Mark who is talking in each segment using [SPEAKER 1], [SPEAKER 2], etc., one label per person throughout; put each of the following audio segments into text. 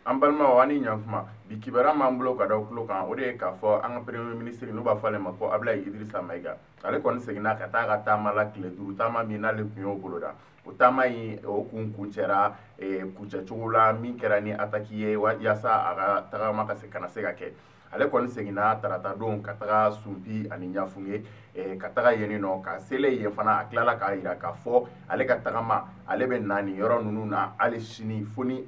[SPEAKER 1] An balimaw, an ni ɲankuma. Bi kibaruya m'an bolo ka da tulo kan, o de ye k'a fɔ an ka premier ministre, n'u b'a fɔ ale ma ko Abdoulaye Idrissa Maïga, ale kɔni seginna ka taa a ka taama la, tile 5 taama min n'ale tun y'o boloda. O taama in, o kun kuncɛra kuncɛcogo la min kɛra ni attaque ye yaasa a ka tagama ka se kana se ka kɛ. Ale kɔni seginna tarata don ka taga Sunpi ani Ɲafunge, ka taga yen nɔ. Ka selen yen fana, a tilala k'a yira k'a fɔ ale ka tagama, ale bɛ na nin yɔrɔ ninnu na hali sini, fo ni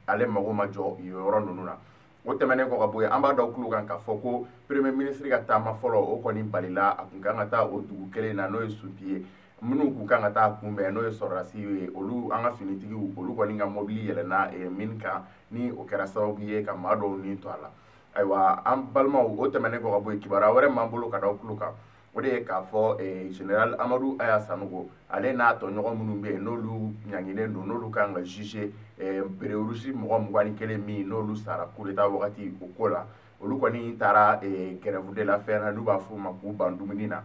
[SPEAKER 1] ale mago ma jɔ yen yɔrɔ ninnu na. O tɛmɛnen kɔ ka bɔ yen, an b'a dɔn tulo kan k'a fɔ ko premier ministre ka taama fɔlɔ, o kɔni balila. A kun kan ka taa o dugu kelen na, n'o ye Sunpi ye. Minnu kun kan ka taa kunbɛn, n'o ye sɔrɔdasi ye, olu an ka finitigiw, olu kɔni ka mobili yɛlɛnna min kan, ni o kɛra sababu ye ka maa dɔw ni to a la. Ayiwa, an balimaw, o tɛmɛnen kɔ ka bɔ yen, kibaruya wɛrɛ m'an bolo ka da tulo kan, o de ye k'a fɔ général Amadu Aya Sanogo, ale n'a tɔɲɔgɔn minnu bɛ yen, n'olu ɲangilen don, n'olu kan ka juger béret rouge mɔgɔ 21 min n'olu sara coup d'état wagati, o ko la, olu kɔni taara grève de la faim na, n'u b'a fɔ o ma k'u ban dumuni na.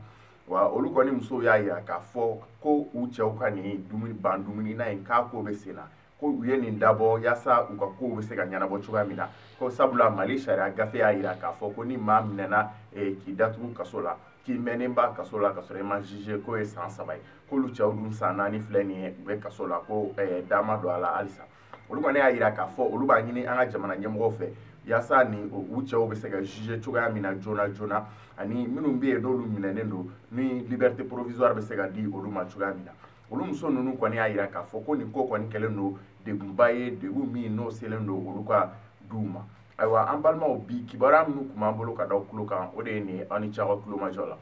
[SPEAKER 1] Wa olu kɔni musow y'a yira k'a fɔ ko u cɛw ka nin dumuni ban dumuni na in, k'a ko bɛ sen na, ko u ye nin dabɔ yaasa u ka kow bɛ se ka ɲɛnabɔ cogoya min na, ko sabula Mali sariya gafe y'a yira k'a fɔ ko ni maa minɛna k'i datugu kaso la, k'i mɛnnen ba kaso la ka sɔrɔ i ma juger, k'o ye san 3 ye. K'olu cɛw dun san 4 filɛ nin ye u bɛ kaso la, ko da ma don a la halisa. Olu kɔni y'a yira k'a fɔ olu b'a ɲini an ka jamana ɲɛmɔgɔw fɛ yaasa ni u cɛw bɛ se ka juger cogoya min na joona joona, ani minnu bɛ yen n'olu minɛnen don, ni liberté provisoire bɛ se ka di olu ma cogoya min na. Olu muso ninnu kɔni y'a yira k'a fɔ ko nin ko kɔni kɛlen don degunba ye, degun min n'o selen don olu ka duw ma. Ayiwa, an balimaw, bi kibaruya minnu tun b'an bolo ka da tulo kan, o de ye nin ye. Aw ni ce aw ka tulomajɔ la.